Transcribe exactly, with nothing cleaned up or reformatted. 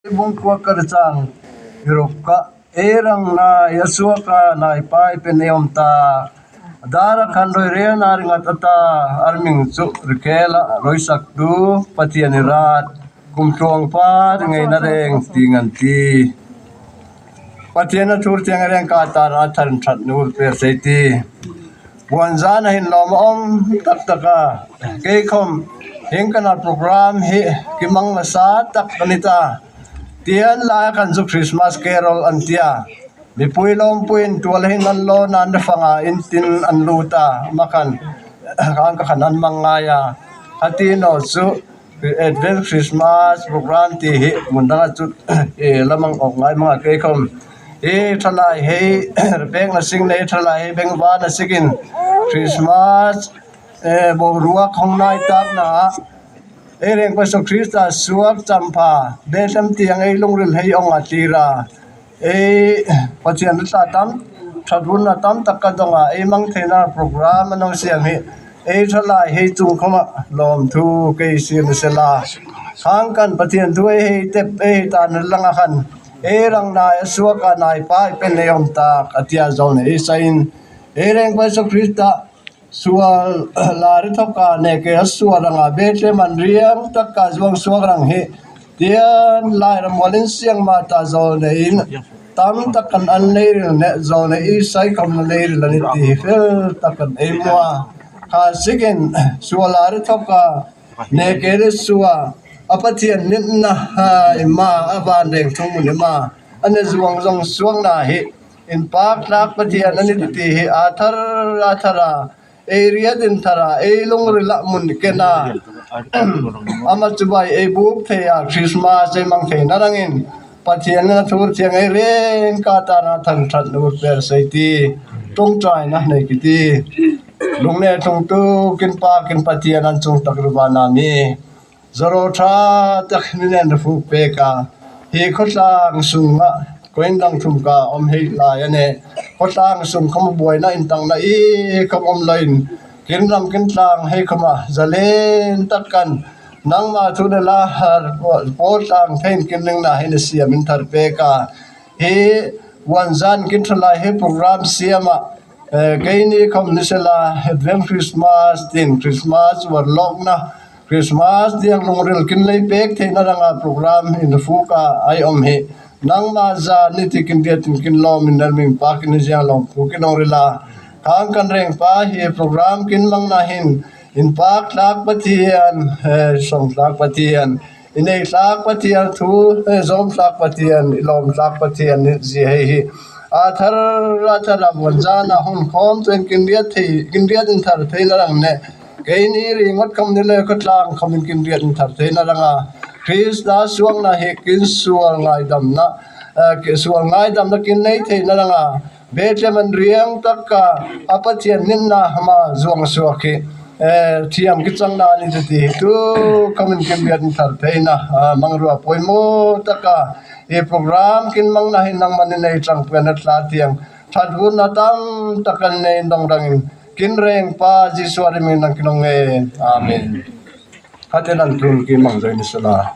Bung kuok kar chang ruk ka. Ei rang nai a suok a, nai pai pe nei awm ta. Dara khan roi rel na ringa ta ta, arming chu rikela roi sak tu, Pathian i rat, kum tuang pa, ringai na reng, ti ngan ti. Pathian a thur tiang reng ka ta na than that nu pe sei ti. Buan zan a hin lawm a awm tak tak a. Kei khom, hieng kan a program hi kimang nasa tak a ni ta. Tian lai kan zu Christmas Carol an tia. Mipui lawmpuiin tual hin an lo nan fanga in tin an lu ta. Ma khan, kan ka khan an mang ngai a. Hati no chu, Advent Christmas program ti hi mun danga chu, e, la mang awk ngai mang a kei khom. E, thalai hei, pek na sing nei thalai hei beng va na sikin Christmas, e, bo ruak hong nai tak na. E, reng pa Isu Krista suak champha, Bethlehem tiang ei lungril hei awng a tira. Ei, Pathian ta tam, that vun na tam tak ka dong a, ei mang theina program a nong siam hi. Ei thalai hei chung khoma lawm thu kei siam sela. Khang kan Pathian thu ei hei tep ei ta na langa khan. Ei rang nai a suok a, nai pai pe nei awm tak a tia zo nei ei sain. Ei reng pa Isu Krista sual lari thoka neke a sual ranga Bethlehem an riang taka zuang suak rang hi. Tian lai ram walin siang ma ta zo nei in. Tam tak kan an nei ril ne zo nei i sai khom na nei ril a ni ti hi fel tak kan ei mua. Kha sikin sual lari thoka neke le sua a Pathian nitna ha i ma a van reng thung mun i ma. An ne zuang zong suang na hi. In pak tlak Pathian a ni ti hi a thar a thar a. Ei riat in thar a, ei lungrila mun kena. Ama chu bai ei buk thei a, Christmas ei mang thei na rangin. Pathian na thur thiang ei reng ka ta na than that nu per sei ti. Tung trai na nei ki ti. Lung ne tung tu kin pa kin Pathian an chung tak ruwa na mi. Zoro tha tak ni nen fu pek a. Hi khotlang sunga, koin lang thum ka om hei lai a ne. Khotlang sung khom buaina in tang na i khom om lain. Kin ram kin tlang hei khoma, zalen tak kan. Nangma thu ne la har, po tlang thein kin ring na hei ne siam in thar pek a. Hi wan zan kin thalai hi program siam a. Eh, keini khom ni sela, Advent Christmas, tin Christmas, war lawk na, Christmas, tiang lungril kin lei pek theina ranga program in fuka ai om hi. Nangma za ni ti kin riat in kin lawm in nal ming pa kin ziang lawm pu kin ong rila. Khang kan reng pa hi program kin mang na hin, in pak tlak Pathian, eh, song tlak Pathian. I nei tlak Pathian thu, eh, zawm tlak Pathian, i lawm tlak Pathian ni zie hei hi. A thar, a thar a buan zan a hun khom tuin kin riat thei, kin riat in thar thei na rang ne. Keini ringot khom ni le khotlang khom in kin riat in thar thei na rang a. Krista suang na hi kin sual ngaidam na, eh, ki sual ngaidam na kin nei thei na rang a. Bethlehem an riang taka a Pathian nitna hama zuang suak hi, eh, thiam kichang na ni ti tu khom in kin riat in thar theina, ah, mang rua poimaw taka i program kin mang na hin nangman i nei chang puan a tla tiang that vun na tam tak an nei dong rangin kin reng pa Jisu a rimin nang kin ong e. Amen. Khaten an tun kin mang zai ni sela.